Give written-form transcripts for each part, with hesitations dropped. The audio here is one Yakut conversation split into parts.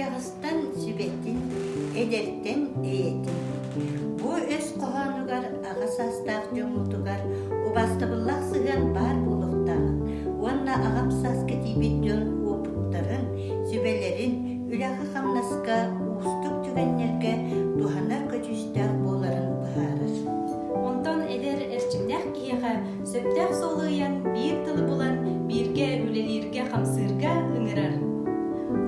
Кырдьаҕастан сүбэтин, эдэртэн эйэтин. Бу өс хоһоонугар аҕа саастаах дьоммутугар убаастабыллаах сыһыан баар буолуохтааҕын уонна аҕам сааска тиийбит дьон уопуттарын, сүбэлэрин үлэҕэ-хамнаска уустук түгэннэргэ туһанар көдьүүстээх буоларын быһаарар. Онтон эдэр эрчимнээх киһиэхэ сөптөөх суолу ыйан, биир тылы булан, бииргэ үлэлииргэ-хамсыырга ыҥырар.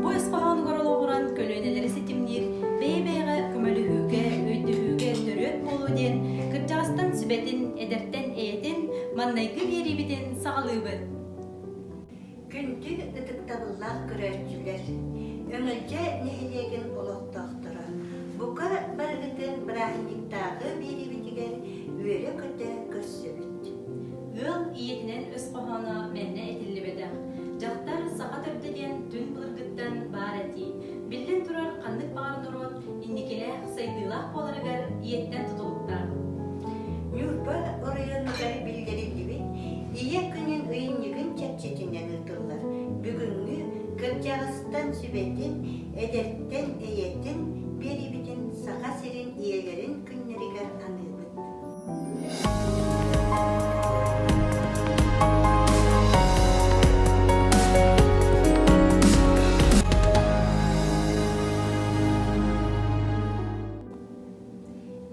Бу өс хоһоонугар олоҕуран көлүөнэлэри ситимниир, бэйэ-бэйэҕэ көмөлөһүүгэ, өйдөһүүгэ төрүөт буолуо диэн кырдьаҕастан сүбэтин, эдэртэн эйэтин маннайгы биэриибитин саҕалыыбыт. Күндү ытыктабыллаах көрөөччүлэр, Өҥөлдьө нэһилиэгин олохтоохторо, бука барыгытын бырааһынньыктааҕы биэриибитигэр үөрэ-көтө көрсөбүт. Ыал ийэтинэн өс хоһооно мэннэ этиллибэтэх. Дьахтар саха төрдө диэн түн былыргыттан баар этии. Биллэн турар, ханнык баҕар норуот инникилээх, сайдыылаах буоларыгар ийэттэн тутулуктаах. Ньурба оройуонугар биллэриллибит Ийэ күнүн ыйынньыгын чэрчитинэн ыытыллар бүгүҥҥү кырдьаҕастан сүбэтин, эдэртэн эйэтин биэриибитин Саха сирин ийэлэрин күннэригэр аныыбыт.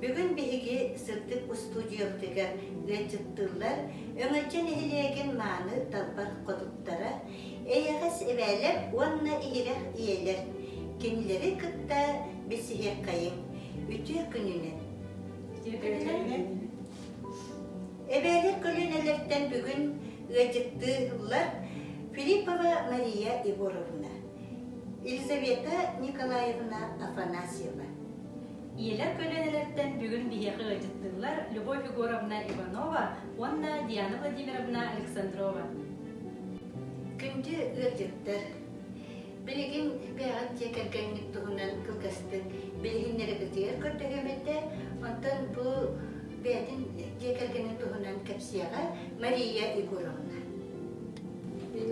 Бүгүн биһиги сырдык устуудьуйабытыгар ыалдьыттыыллар Өҥөлдьө нэһилиэгин мааны далбар хотуттара, эйэҕэс эбээлэр уонна иһирэх ийэлэр. Кинилэри кытта билсиһиэххэйиҥ. Үтүө күнүнэн! Үтүө күнүнэн! Эбээлэр көлүөнэлэртэн бүгүн ыалдьыттыыллар Филиппова Мария Егоровна, Елизавета Николаевна Афанасьева. Ийэлэр көлүөнэлэртэн бүгүн биһиэхэ ыалдьыттыыллар Любовь Егоровна Иванова уонна Диана Владимировна Александрова. Күндү ыалдьыттар, билигин бэйэҕит дьиэ кэргэҥҥит туһунан кылгастык билиһиннэрэргитигэр көрдөһүөм этэ. Онтон бу бэйэтин дьиэ кэргэнин туһунан кэпсиэҕэ Мария Егоровна. Мин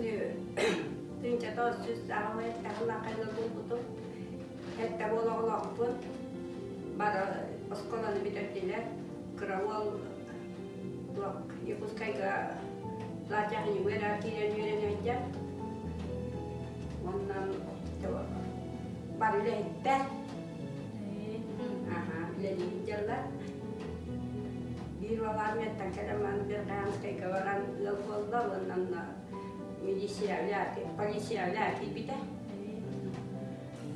тыынчата 308 сыллаахха булбутум. Сэттэ уол оҕолоохпун. Бары оскуоланы бүтэрдилэр. Кыра уол туох Якутскайга платяхньыгы эрэ киирэн үөрэнэ сылдьар. Уонна бары үлэһиттэр. Аха, үлэлии сылдьаллар. Биир уол армияттан кэлэн баран Верхоянскайга баран ыал буолла уонна милиция полиция үлэҕэ киирбитэ.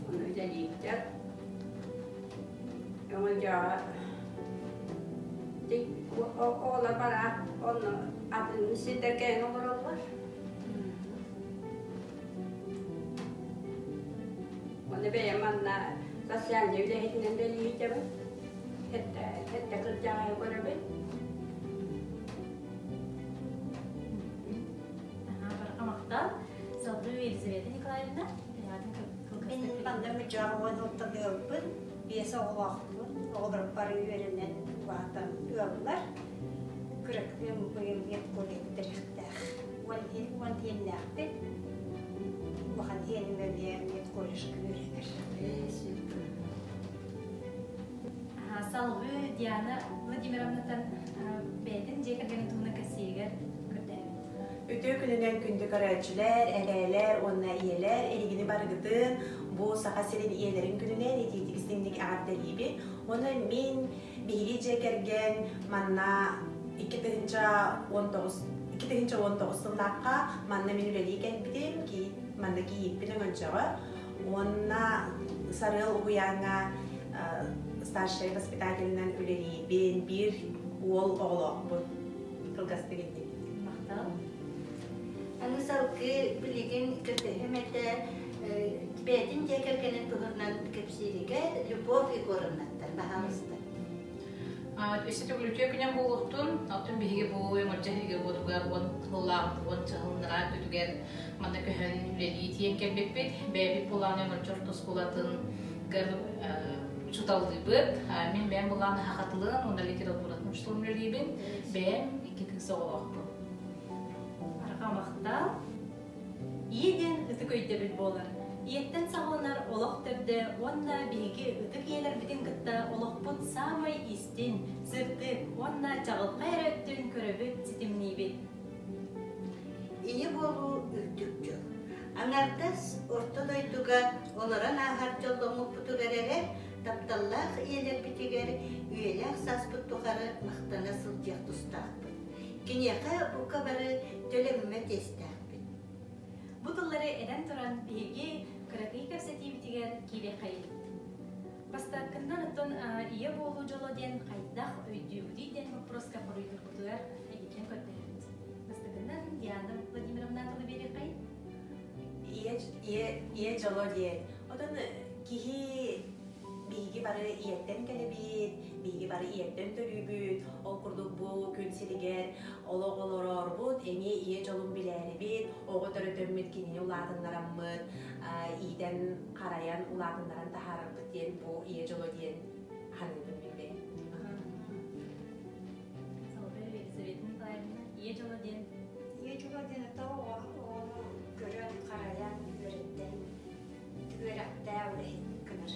Ону үлэлиирдэр. Өҥөлдьөҕө оҕолор бараат онно атын сирдэргэ олороллор. Ону бэйэм манна социальнай үлэһитинэн үлэлиитэбин. Сэттэ, сэттэ кырдьаҕаһы көрөбүн. Барҕа махтал. Салгыы Елизавета Николаевна, Мин манна Мыдьаҕа уонтан ыалбын, биэс оҕолоохпун, оҕолорум бары үөрэнэн улаатан ыаллар. Кыракыым быйыл медколлег бүтэриэхтээх. Уон иэннээхпин. Улахан иэним эмиэ медколледжка үөрэнэр. Салгыы Диана Владимировнаттан бэйэтин дьиэ кэргэнин туһунан кэпсииригэр көрдөһөбүн. Үтүө күнүнэн күндү көрөөччүлэр, эбээлэр уонна ийэлэр, эһигини барыгытын бу Саха сирин ийэлэрин күнүнэн итиитик истиҥник эҕэрдэлиибин. Уонна мин биһиги дьиэ кэргэн манна 2019 2019 сыллаахха манна мин үлэлии кэлбитим, манна кийииппин өҥөлдьөҕө уонна Сарыал уһуйааҥҥа старшай воспитателинэн үлэлиибин, биир уол оҕолоохпун. Кылгастык инник. Махтал. Аны салгыы билигин көрдөһүм этэ бэйэтин дьиэ кэргэнин туһунан кэпсииригэр Любовь Егоровнаттан баһаалыста. Өссө төгүл үтүө күнэн буолуохтун. Оттон биһиги бу өҥөлдьө иһигэр уон сыллаах уон сылыннара өттүгэр манна көһөн үлэлии тиийэн кэлбиппит. Бэйэбит булаан өҥөлдьө орто оскуолатын учууталлыыбыт. Мин бэйэм булаан саха уонна литературатын учууталын үлэлиибин. Бэйэм икки кыыс оҕолоохпун. Барҕа махтал. Ийэ диэн ытык өйдөбүл буолар. Ийэттэн саҕаланар олох төрдө уонна биһиги ытык ийэлэрбитин кытта олохпут саамай истин, сырдык уонна чаҕылхай эрэ өттүн көрөбүт, ситимниибит. Ийэ буолуу үрдүк дьол. Аҥардас орто дойдуга олорон ааһар дьолломмуппутугар эрэ тапталлаах ийэлэрбитигэр үйэлээх сааспыт тухары махтана сылдьыах тустаахпыт. Киниэхэ бука бары төлөммөт иэстээхпит. Бу тыллары этэн туран биһиги кыракый кэпсэтиибитигэр киириэххэйин. Бастакыннан оттон ийэ буолуу дьоло диэн хайдах өйдүүбүтүй диэн боппуруоска хоруйдуургутугар эйигиттэн көрдөһөбүт. Бастакыннан Диана Владимировна тылы биэриэххэйин. Ийэ, ийэ, ийэ дьоло диэн. Отон киһи биһиги бары ийэттэн кэлэбит, биһиги бары ийэттэн төрүүбүт. Ол курдук бу күн сиригэр олох олорорбут, эмиэ ийэ дьолун билээрибит, оҕо төрөтөммүт кинини улаатыннараммыт, иитэн, харайан, улаатыннаран таһаарарбыт диэн бу ийэ дьоло диэн саныыбын мин бэйэм. Елизавета Николаевна, ийэ дьоло диэн Ийэ дьоло диэн ата оҕону көрөн, харайан, үөрэттэн үөрэхтээх үлэһит гынар.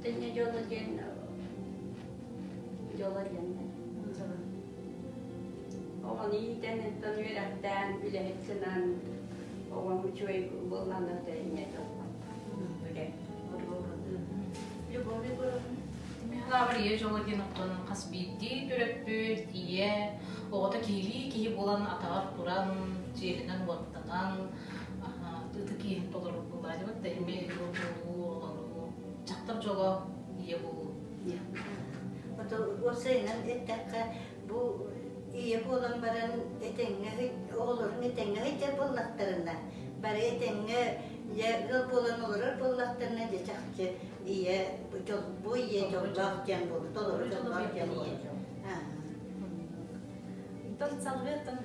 Тэннэ дьоло диэн дьоло диэн оҕону иитэн оттон үөрэхтээн үлэһит гынан оҕоҥ үчүгэй буоллаҕына инньэ Любовь Егоровна. Михайловна ийэ дьоло диэн оттон хас биирдии төрөппүт ийэ оҕото киһилии киһи буолан атаҕар туран, дьиэлэнэн-уоттанан ытык иэһин толорор буолаачыбыт да эмиэ ыал буолуу, оҕолонуу, дьахтар дьоло ийэ буолуу. Ото уопсайынан эттэххэ, бу ийэ буолан баран этэҥҥэ оҕолорун этэҥҥэ сылдьар буоллахтарына, бары этэҥҥэ дьэ ыал буолан олорор буоллахтарына дьэ чахчы ийэ дьол бу ийэ дьоллоох диэн буолу толору дьоллоох диэн буолу. Оттон салгыы оттон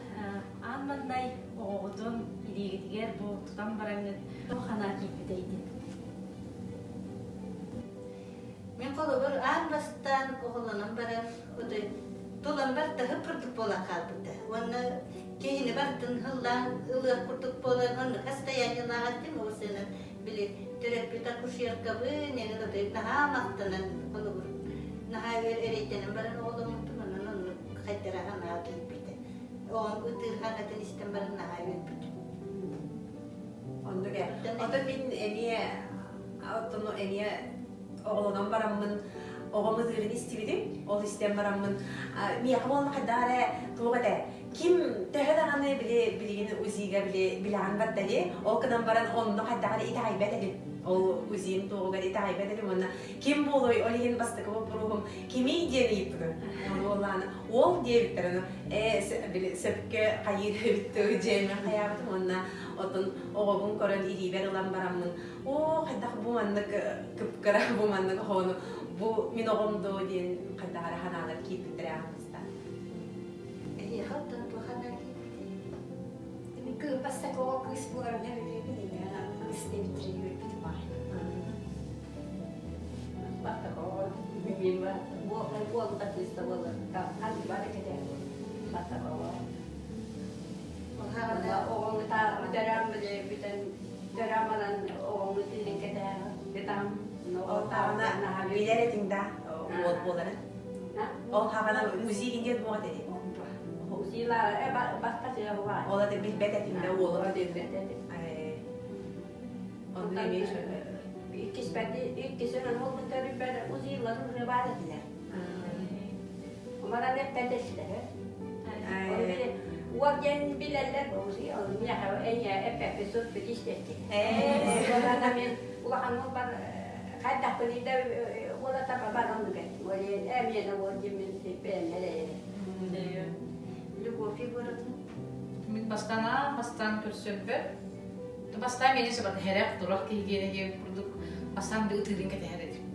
аан маҥнай оҕоҕутун илиигитигэр бу тутан бараҥҥыт туох санаа киирбитэй диэн? Мин холобур аан бастаан оҕолонон баран отой туламмар таһып курдук буолан хаалбыта. Уонна киһини барытын ыллаан ылыах курдук буолан оннук состояниелаах этим ол сыанан били төрөппүт акушеркабын эҥин отой наһаа махтанан холобур наһаа өр эрэйдэнэн баран оҕоломмуппун онон оннук хайдара санаа киирбитэ. Оҕом ытыыр хаҥатын истэн баран наһаа үөрбүтүм. Оннук ээ. Оттон мин эмиэ оттон эмиэ оҕолонон бараммын оҕом ытыырын истибитим. Ол истэн бараммын миэхэ буолла хайдах эрэ туох этэ ким төһө даҕаны били билигин УЗИга били билэҕин барда дии ол гынан баран онно хайдах эрэ итэҕэйбэт этим ол УЗИм туоҕугар итэҕэйбэт этим уонна ким буолуой ол иһин бастакы боппуруоһум кимий диэн ыйыппытым ону буоллаҕына уол диэбиттэр ону ээ били сөпкө хайыыр эбит дьиэммин хайаабытым уонна оттон оҕобун көрөн илиибэр ылан бараммын оо хайдах бу маннык кыпкыра бу маннык оҕону бу мин оҕом дуо диэн хайдах эрэ санаалар киирбиттэрэ ааҕыста Эһиэхэ оттон туох санаа киирбитий? Мин бастакы оҕо кыыс буоларым үөрбүт кыыс диэбиттэрин үөрбүтүм аҕай. Бастакы оҕо уол да кыыс да буолар ханнык бары кэтээ бастакы оҕо оҕону төрөөн бүтэн төрөөн баран оҕону тиллин кэтээ кэтам Ол хаҕана билэр этиҥ да уол буоларын ол хаҕана УЗИ диэн буоҕа этэ УЗИла Ол это билбэт этиҥ да уолу Онно эмиэ Иккисин ол төрүппэр УЗИлар уже баар этилэр. Манан эппэтэ Уол диэн билэллэр УЗИ, миэхэ эйэ эппэппит сыппыт истэччи. Мен улахан уолбар хайдахпын да уола таба бар оннук эмиэнэ уол диэммин бэйэм эрэ Любовь Егоровна. Мин бастаан аан бастаан көрсөрбөр бастаан мени сабат хэрэх турах киһи диэн курдук бастаан да ытыырын кэтэһэр этим.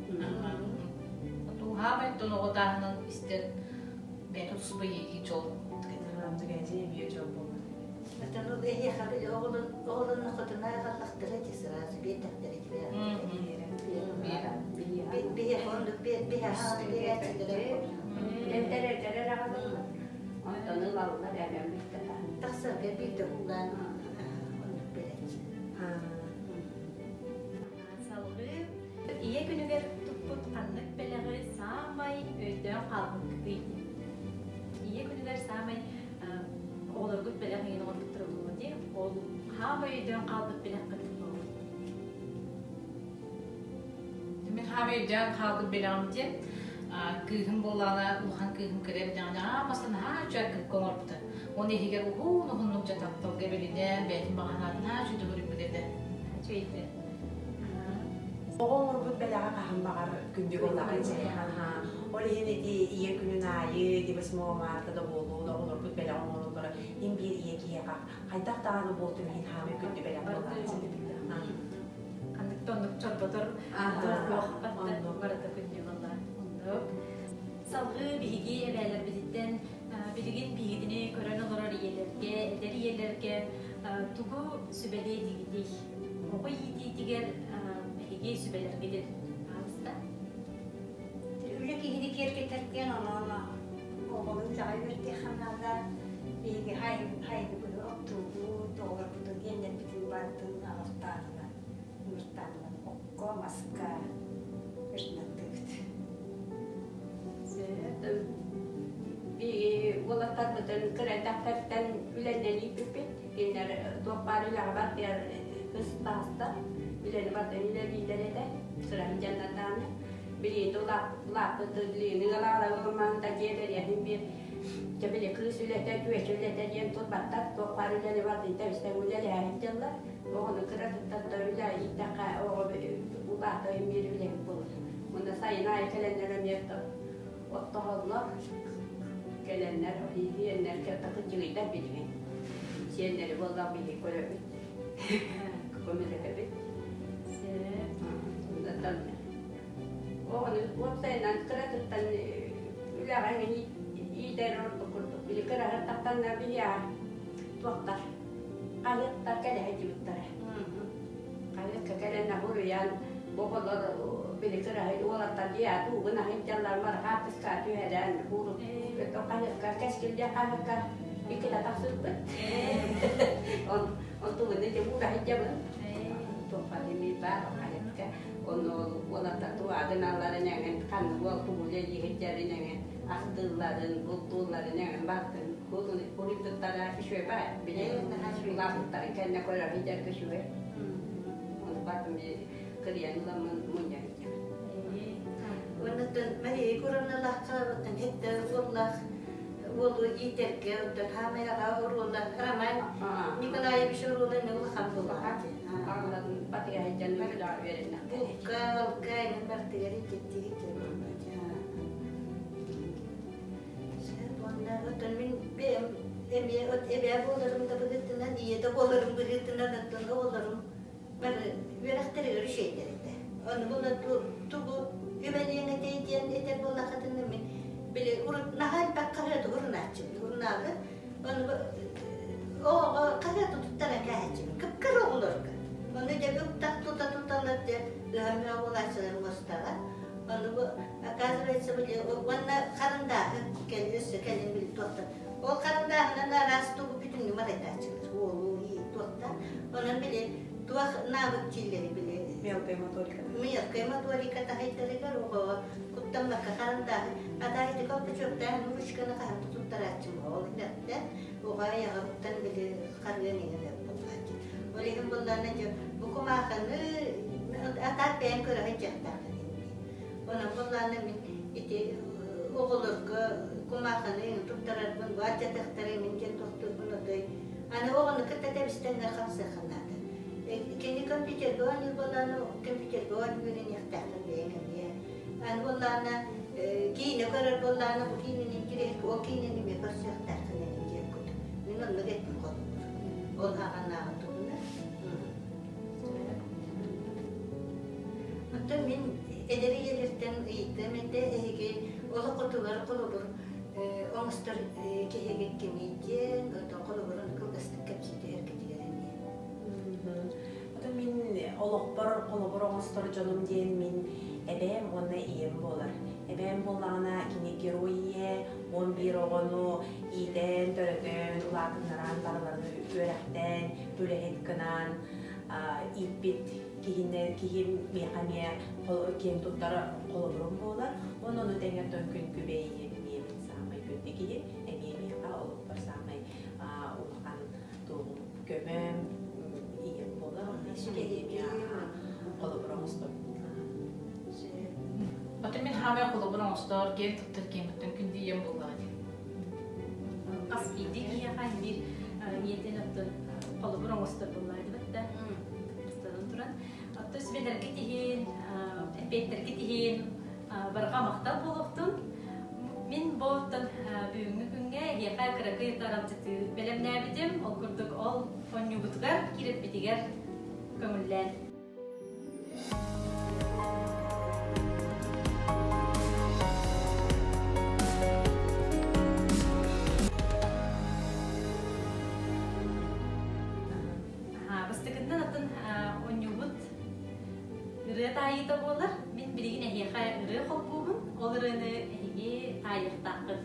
Туһаамай тон оҕо тааһынан истэн бэйэтэ туспа иэйии дьол эмиэ дьол буолла. Оттон ол эһиэхэ били оҕолон оҕолонно хотуна аҕаллахтара дии сразу биэрдэхтэрэ биһиэхэ оннук биһиэхэ биэрээччилэрэ. Онтон ылаллар эбэм бүттэ Тахсарга биирдэ уулаан оннук билээччи. Салгыы ийэ күнүгэр туппут ханнык бэлэҕи саамай өйдөөн хаалбыккытый? Ийэ күнүгэр саамай оҕолоргут бэлэх иһин оҥорбуттара буолуо дии. Ол хаамай өйдөөн хаалбыт бэлэххит буолуо. Мин хаамай өйдөөн хаалбыт бэлэҕим диэн кыыһым буоллаҕына улахан кыыһым кыра эрдэҕинэ аан бастаан наһаа үчүгэй кырка оҥорбута. Уонна иһигэр уһун уһуннук дьэ тапталга бэринэн бэйэтин баҕаһынаатын наһаа үчүгэй көрүммүт этэ. Үчүгэйдэ. Оҕо оҥорбут бэлэҕэ хаһан баҕар күндү буоллаҕа дьэ. Ол иһин ити ийэ күнүн аайы ити 8 марта да буолуо да оҕолорбут бэлэх оҥороллоро иһин биир ийэ киһиэхэ хайдах даҕаны буолтун иһин хаамай күндү бэлэх буоллаҕа дьэ. Ханнык да оннук чорботор барыта күндү буолла. Оннук. Салгыы биһиги эбээлэрбититтэн билигин биһигини көрөн олорор ийэлэргэ, эдэр ийэлэргэ тугу сүбэлиэ этигитий? Оҕо иитиитигэр эһиги сүбэлэргитин ааста. Үлэ киһини киэргэтэр диэн онон оҕону үлэҕэ үөрдиэххэ наада. Биһиги хайгыбыты оттуубут, оҕолорбутун иэннэрбитин барытын аҕалтаанынан, ыҥыртаанынан окко, маска ырынаттыыбыт. Биһиги уолаттарбытын кыра эрдэхтэриттэн үлэннэн ииппиппит. Кинилэр туох баар үлэҕэ бардыар кыс таһаста үлэни барытын үлэлииллэр этэ. Сыран дьаннардааны. Билиини улааппыт билиини ылаалабын да дьиэ бэриэһин биир дьэ били кыыс үлэтэ, түөчэ үлэтэ диэн турбаттар. Туох баар үлэни барытын тэбистэн үлэлэһэн дьыллар. Оҕону кыратыттан да үлэ ииттэххэ оҕо улаата биир үлэһит буолар. Уонна сайын аайы кэлэннэр эмиэ оттоһоллор. Кэлэннэр иһиэннэр кырдьыгыйдар билигин. Сиэннэри буоллар биһиги көрөбүт. Көмөлөһөбүт. Онтон оҕону уопсайынан кыратыттан үлэҕэ иитэр ордук курдук. Били кыраһыттан биһиэхэ туохтар хаһыаттар кэлэ сылдьыбыттара. Хаһыакка кэлэн уруйан оҕолор били кыраһый уолаттар дьиэ туугун аһыйдаллар мархаатыска түһэрэн хаһыакка кэскилгэ хаһыакка иккитэ тахсыппыт. Онтубун ити уураһыйдьабын. Туохха димир баар хаһыакка ону уолаттар туагын алларын эҥин ханнык уол тугу үлэлииһирдэрин эҥин астыылларын, бултуулларын эҥин бартын уруйбуттара үчүгэй баар. Били улааппыттарын кэннэ көрөр сылдьарга үчүгэй. Ону бартын кырыйан ыламмын мунньа сылдьабын. Оннуттан Мария Егоровналаахха оттон хетте уоллаах уолу иитэргэ оттон хаамыйаҕа оруола Роман Николаевич оруола эмиэ улахан буоллаҕа. Аҕаларын батыга сылдьан үлэҕэ үөрэннэхтэрэ. Булка, алка эҥин бартыгар иититтиги Уонна оттон мин бэйэм эмиэ от эбээ буоларым да быһыытынан, ийэ да буоларым быһыытынан оттон оҕолорум бары үөрэхтэригэр үчүгэйдэр этэ. Ону була тугу үбэлиэҥ этэй диэн этэр буоллаххытына мин били урут наһаа элбэх хаһыаты урунааччыбын урунаалы ону оҕоҕо хаһыаты туттаран кээһээччибин кып-кыра оҕолорго. Ону дьэ быктах тута туталлар дьэ ыһаммыа буолааччылар муостаҕа. Ону бу оказывается били уонна харандааһы кэл өссө кэлин били туохтан ол харандааһынан араас тугу бүтүннүү марайдааччылар уолу туохтан онон били туох навык дииллэри били Мелкая моторика. Мелкая моторика таһайдарыгар оҕоҕо куттаммакка харандааһы атаайдыка колпачоктаан ручканы хаһан туттарааччым ол иннэттэн оҕо айаҕа уктан били харыан иҥэн буолааччы ол иһин буоллаана дьэ бу кумааханы атаат бэйэм көрө сылдьыахтааххын Онон буоллаҕына мин ити оҕолорго кумаахыны туттарарбын, баардьатыахтара мин диэн тохтуурбун отой. Аны оҕону кытта тэбистэҥҥэ хамсыаххын наада. Кини компьютерга оонньуур буоллаҕына, компьютерга оонньуу үөрэниэхтээххин бэйэҥ эмиэ. Аны буоллаҕына киинэ көрөр буоллаҕына, бу киинэни интириэһиргэ ол киинэни эмиэ көрсүөхтээххин эҥин диэн курдук. Мин оннук эттим холобур. Ол аҕанааҕы туһунан. Оттон мин эдэр ийэлэртэн ыйытыам этэ, эһиги олоххутугар холобур оҥостор киһигит кимий диэн, оттон холобурун кылгастык кэпсии түһэргитигэр эмиэ. Оттон мин олохпор холобур оҥостор дьонум диэн мин. эбээм уонна ийэм буолар. Эбээм буоллаҕына кини герой ийэ, 11 оҕону иитэн, төрөтөн, улаатыннаран, барыларын үөрэхтээн, үлэһит гынан ииппит киһини киһим миэхэ эмиэ киэн туттар холобурум буолар. Уонна ону тэҥэ оттон күн күбэй ийэм ийэбин саамай күндү киһи, эмиэ миэхэ олохпор саамай улахан туоҕум көмөм ийэм буолар. Онно эмиэ холобур оҥостор. Оттон мин хаамай холобур оҥостор, киэн туттар киэн туттан күндү ийэм буоллаҕа дии. Хас биирдии киһиэхэ биир ийэтин оттон холобур оҥостор буоллаҕа дибэт да бастатан туран. Оттон сүбэлэргит иһин, эппиэттэргит иһин барҕа махтал буолуохтун. Мин бу оттон бүгүҥҥү күҥҥэ эһиэхэ кыракый аралдьытыы бэлэмнээбитим. Ол курдук ол оонньуубутугар киирэрбитигэр көҥүллээн. Бастакытынан атын оонньуубут ырыа таайыыта буолар. Мин билигин эһиэхэ ырыа холбуубун. Ол ырыаны эһиги таайыахтааххыт.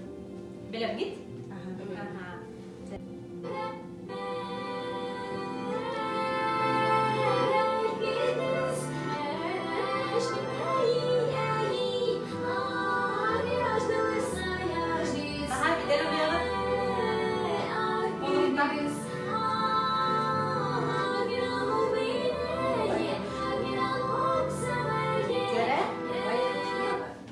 Бэлэмҥит? Наһаа билэр ырыаҕыт.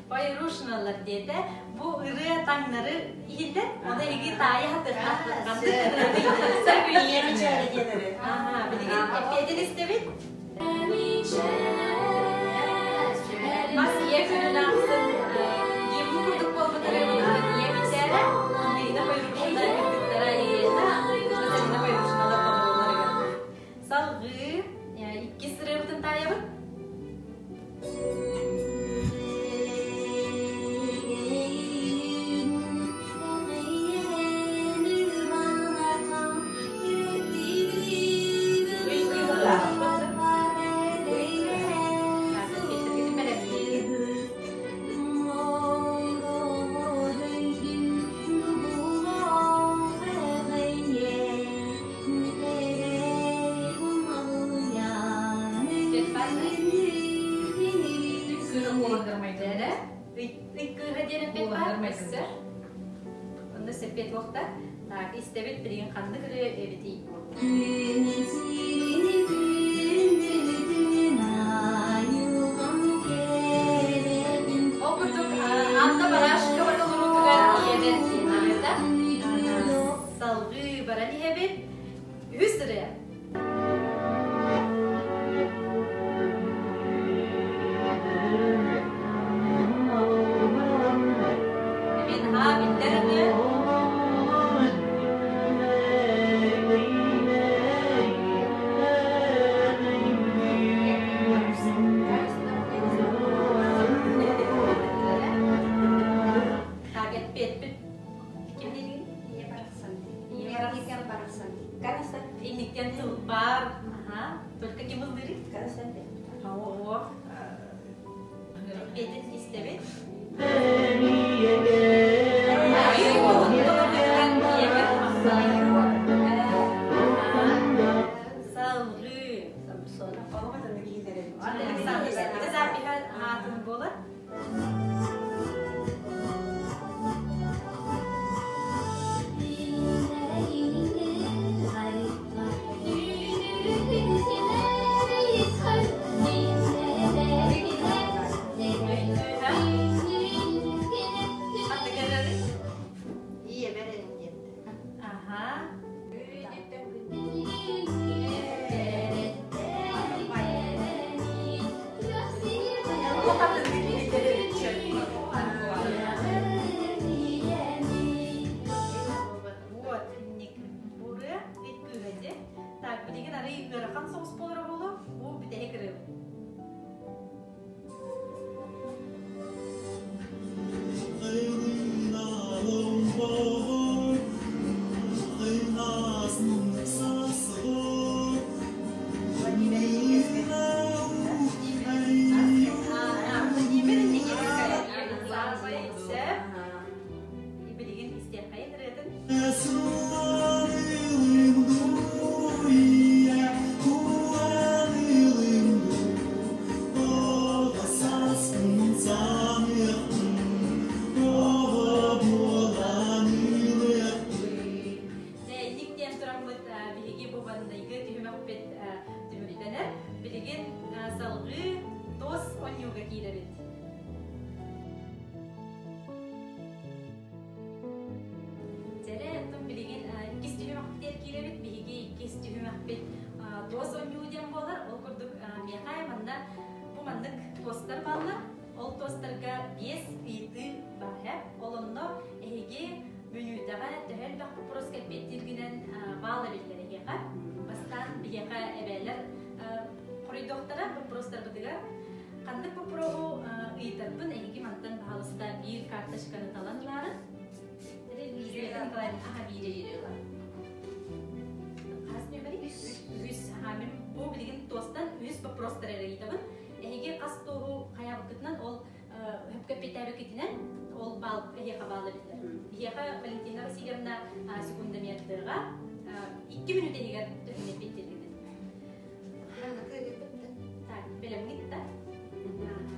Байрушиналар диэтэ. Бу ырыа таҥнары иһиллэр. Оны эһиги таайа хатыахтаахпыт. Ханнык ырыаны Ийэ мичээрэ диэн ырыа. Аха, билигин эппиэтин истэбит. Мас ийэ күнүн ахсын гимн курдук буолбут ырыабытынан ийэ мичээрэ Ирина Байрушина кыргыттара Елена Катерина Байрушиналар толорулларыгар. Салгыы иккис ырыабытын таайабыт. Ый кыыһа диэн эппит баар өссө. Онно сэппиэт туохта. Так, истэбит билигин ханнык ырыа эбитий? Ол курдук Анна Барашкова толоруутугар ийэбэр диэн Салгыы баран иһэбит. Үһүс ырыа. Мин аа биллэр ырыа. Так, эппиэппит ким диирий? Ийэ барахсан. Ийэ барахсан. барахсан. Инниктэн тылбаар. Аха. Только ким ыллыырый? Оо. Эппиэтин истэбит. Салгыы. Александр, это запиха аатын буолар. Ийэбэр эрин диэн. Аха. Вот, буры иккүһэди. Так, билигин арый ыарахан соҕус буолара буолуо. Бу бүтэһик ырыабыт. бу маннык туостар бааллар. Ол туостарга биэс ыйытыы баар. Ол онно эһиги мүнүүтэҕэ төһө элбэх боппуруоска эппиэттииргинэн баал эбиллэр эһиэхэ. Бастаан биһиэхэ эбээлэр хоруйдуохтара боппуруостарбытыгар. Ханнык боппуруоһу ыйытарбын эһиги мантан баһаалыста биир карточканы талан ылаарын. Елизавета Николаевна аха биири ыла. Хас нүөмэри? Үс. Үс. Аха, мин бу билигин туостан үс вопростар эрэ ыйытабын. Эһиги хас туоһу хайаабыккытынан ол хөпкө эппиэттээбиккитинэн ол баал эһиэхэ баал эбиллэр. Биһиэхэ Валентина Васильевна секундомердыаҕа 2 мүнүүтэ иһигэр төһөнү эппиэттииргитин. Так, бэлэмҥит да?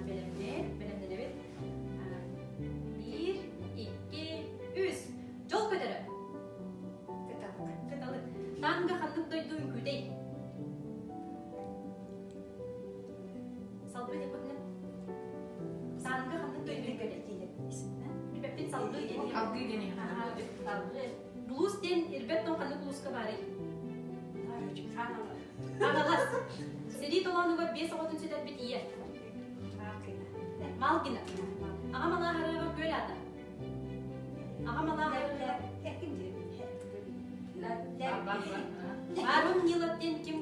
Бэлэмнэр, бэлэмнэнэбит. Биир, икки, үс. Дьол көтөрө. Кыталык. Кыталык. Танго ханнык дойду үҥкүүтэй? Салгыы диэххитинэ. Танго ханнык дойду үҥкүүтэй? Билбэппин салгыы диэн. Алгыы диэн Салгыы. Блуз диэн ирбэт тоҥ ханнык улууска баарый? Хаҥалас. Сэрии толоонугар биэс оҕотун сүтэрбит ийэ. Малгина. Аҕам алааһарыаҕа күөл аата. Аҕам алааһарыаҕа Арон Нилов диэн ким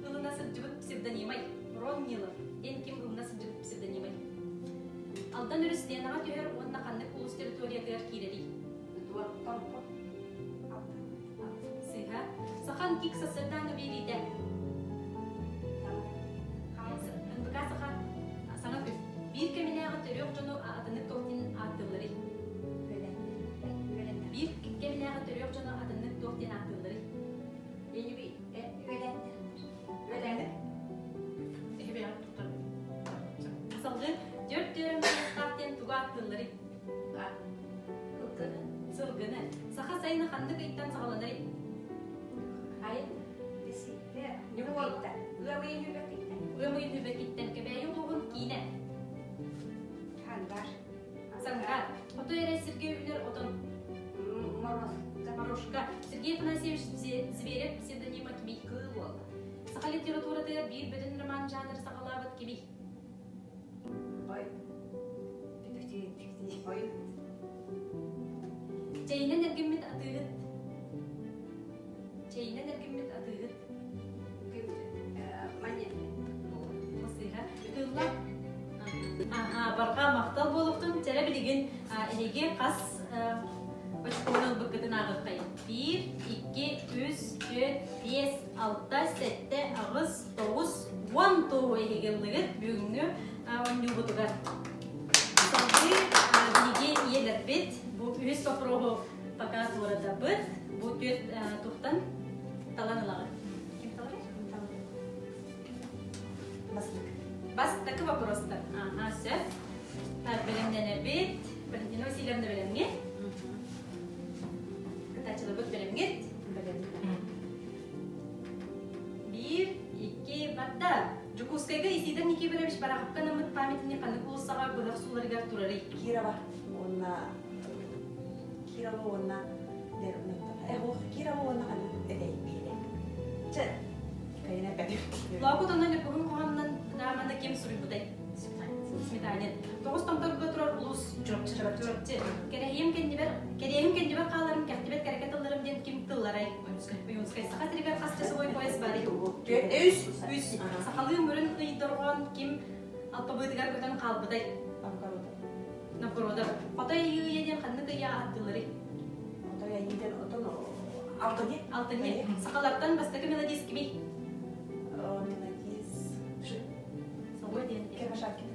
ылына сылдьыбыт псевдонимай? Рон Нилов диэн ким ылына сылдьыбыт псевдонимай? Алдан өрүс Ленаҕа түһэр уонна ханнык улуус территориятыгар киирэрий? Сыыһа. Сахан кик сарсыардааҥҥы биэриитэ. НБК Саха саҥа күн. Биир кэминээҕи төрүөх дьону атыннык туох диэн ааттыылларый? Биир кэминээҕи төрүөх дьону атыннык туох диэн ааттыылларый? Салгыы түөрт түөрөм таах диэн тугу ааттыылларый? Сылгыны. Саха сайына ханнык ыйтан саҕаланарый? Ыам ыйын Үбэкиттэн Кэбээйи улууһун киинэ. Сангаар. Хоту эрэ сиргэ үүнэр отон. Морошка. Сергей Афанасьевич Зверев псевдонима кимий? Саха литературатыгар биир бөдөҥ роман жанры саҕалаабыт кимий? Чэйинэн эргиммит атыыһыт. Чэйинэн эргиммит атыыһыт. Сыыһа. Тылла. Аха, барҕа махтал буолуохтун. Чэрэ билигин эһиги хас очкону ылбыккытын ааҕыаххайын. Биир, икки, үс, түөрт, биэс, алта, сэттэ, аҕыс, тоҕус, уон туоһу эһиги ыллыгыт бүгүҥҥү оонньуубутугар. Салгыы биһиги ийэлэрбит бу үһүс вопроһу пока туоратабыт. Бу түөрт туохтан талан ылаҕыт? Ким талар? Бастакы. Бастакы вопростар. Ага, сөп. Так, бэлэмнэнэбит. Валентина Васильевна бэлэмҥит? Кытааччыларбыт бэлэмҥит? Биир, икки, барда. Дьокуускайга Исидор Никифорович Бараховка анаммыт памятник ханнык уулуссаҕа быһах сууларыгар турарый? Кирова уонна Кирова уонна Кирова уонна ханнык этэй биирэ. Чэ, кайына эппэтим. Лоокут онон Ньургуһун хоһоонунан драманы ким суруйбутай? Сметанин. Тоҕус томторго турар улуус Чурапчы. Чурапчы. Кэрэһиим кэннибэр, кэриэһим кэннибэр хааларым, кэхтибэт кэрэкэ тылларым диэн ким тылларай? Ойуунскай. Саха сиригэр хас часовой пояс барый? Үс. Үс. Сахалыы мөрүн ый дорҕоон ким алпабыытыгар көтөн хаалбытай? Новгородов. Новгородов. Хотой ыйы диэн ханнык ыйа ааттыылларый? Хотой айыы диэн отон Алтынньы. Алтынньы. Сахалартан бастакы мелодист кимий? Мелодист. Собой диэн. Кемашакин.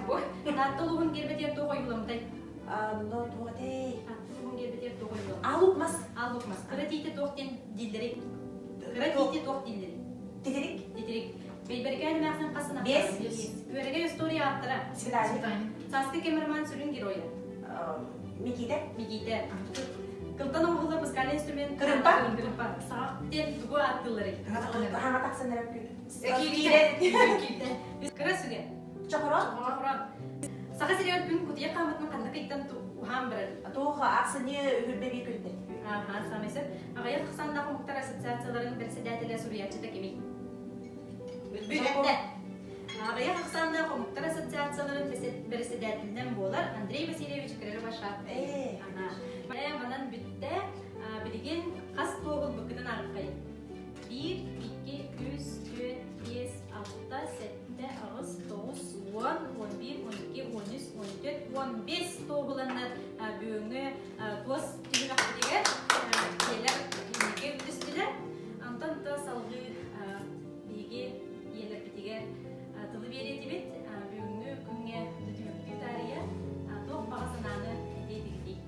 Бу. Таатта улууһун гербэтигэр туох ойууламмытай? Но туотэй. Таатта улууһун гербэтигэр туох ойууламмытай? Аалук мас. Аалук мас. Кыра тиити туох диэн дииллэрий? Кыра тиити туох дииллэрий? Титирик. Титирик. Бэйбэрикээн эмээхсин хас сана? Биэс. Күөрэгэй история ааптара. Свидание. Сааскы кэм роман сүрүн геройа. Микиитэ. Микиитэ. Кылтан оҥоһуллар музыкальный инструмент. Кырымпа. Кырымпа. Саҕах диэн тугу ааттыылларый? Хаҥа тахсан эрэр күн. Киирэн. Кыра сүгэ. Чохорон. Чохорон. Саха сиригэр күн кутуйах хаамытын ханнык ыйтан уһаан барар? Туох ахсынньы үһүрбэ биир күнтэн. Ааха, саамай сөп. Аҕыйах ахсааннаах омуктар ассоциацияларын председателэ суруйааччыта кимий? Бүһэттэ. Аҕыйах ахсааннаах омуктар ассоциацияларын бэрэссэдээтэлинэн буолар Андрей Васильевич Кырырбашаппай. Манан бүттэ. Билигин хас туоһул быккытын ааҕыккайын. 1, 2, 3, 4, 5, 6, 7, 8, 9, 10, 11, 12, 13, 14, 15 туоһуланнар бүгүҥҥү туос түһүмэхпитигэр ийэлэр инники түстүлэр. Онтон то салгыы биһиги ийэлэрбитигэр тылы биэриэтибит. Бүгүҥҥү күҥҥэ түмүктүү таарыйа туох баҕа санааны этиэтигитий?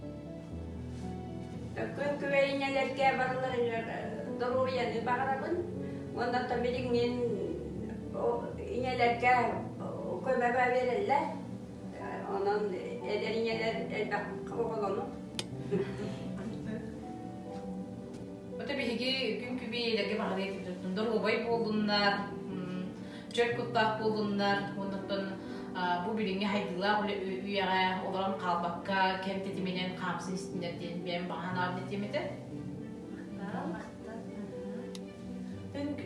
Күн күбэй ийэлэргэ барыларыгар доруобуйаны баҕарабын. Уонна оттон билиҥҥин ийэлэргэ көмө биэрэллэр. Онон эдэр ийэлэр элбэх оҕолону. Ото биһиги күн күбэй ийэлэргэ баҕарыа этибит. Доруобай буоллуннар, чөл куттаах буоллуннар, оннуттан бу билиҥҥи хайдыылаах үйэҕэ олорон хаалбакка кэм тэтиминэн хаамсын истиннэр диэн бэйэм баҕа санаабын этиэм этэ.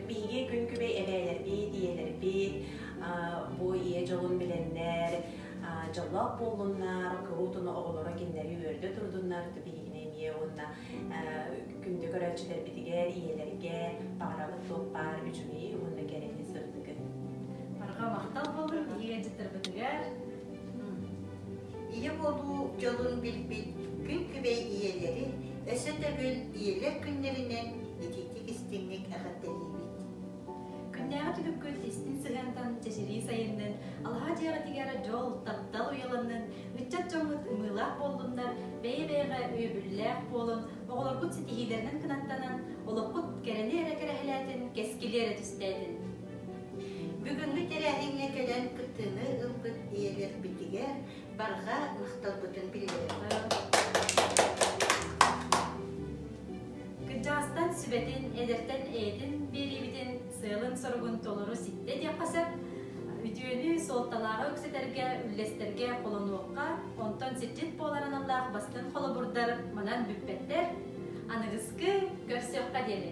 Биһиги күн күбэй эбээлэрбит, ийэлэрбит бу ийэ дьолун билэннэр, дьоллоох буоллуннар, куруутун оҕолоро кинилэри үөрдэ турдуннар, биһигини эмиэ уонна күндү көрөөччүлэрбитигэр, ийэлэргэ баҕарабыт туох баар үчүгэйи уонна кэрэни сырдыгы. Барҕа махтал буоллун биһиги ыалдьыттарбытыгар. Ийэ буолуу дьолун билбит күн күбэй ийэлэри өссө төгүл ийэлэр күннэринэн итиитик истиҥник эҕэрдэлиибит. Күннээҕи түбүккүт истиҥ сыһыантан чэчирии сайыннын, алаһа дьиэҕитигэр дьол, таптал уйаланнын, ыччат дьоҥҥут ымыылаах буоллуннар, бэйэ-бэйэҕэ өйөбүллээх буолун, оҕолоргут ситиһиилэринэн кынаттанан, олоххут кэрэни эрэ кэрэһэлээтин, кэскили эрэ түстээтин. Бүгүҥҥү тэрээһиҥҥэ кэлэн кыттыыны ылбыт ийэлэрбитигэр барҕа махталбытын биллэрэбит. Кырдьаҕастан сүбэтин, эдэртэн эйэтин биэриибитин сыалын-соругун толору ситтэ диэххэ сөп. Үтүөнү, суолталааҕы үксэтэргэ, үллэстэргэ холонуохха, онтон сирдьит буолар аналлаах бастыҥ холобурдар манан бүппэттэр. Аныгыскы көрсүөххэ диэри.